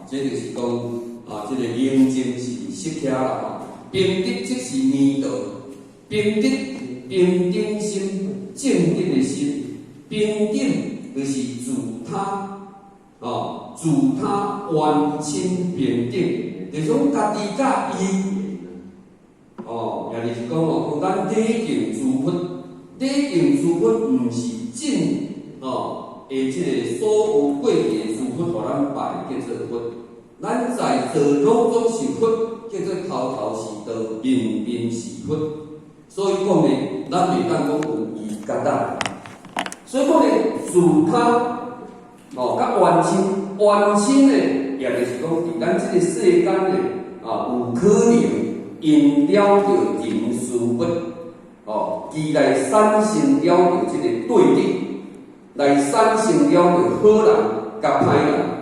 這就是講啊，這個寧靜是釋迦啦吼。平等即是彌道，平等平等心，正直的心，平等就是自他，哦，自他冤親平等，就是講家己佮伊，哦，也就是講哦，講咱禮敬諸佛，禮敬諸佛毋是盡哦，的這个所有過去的諸佛，予咱拜叫做佛。咱在座攏總是佛，叫做頭頭是道，面面是佛。所以講呢，咱袂當講有伊佮咱。所以講呢，自他哦，佮冤親，冤親呢，也就是講佇咱這個世間呢，啊，有可能𪜶了著人事物，哦，伊來產生了著這個對立，來產生了著好人佮歹人。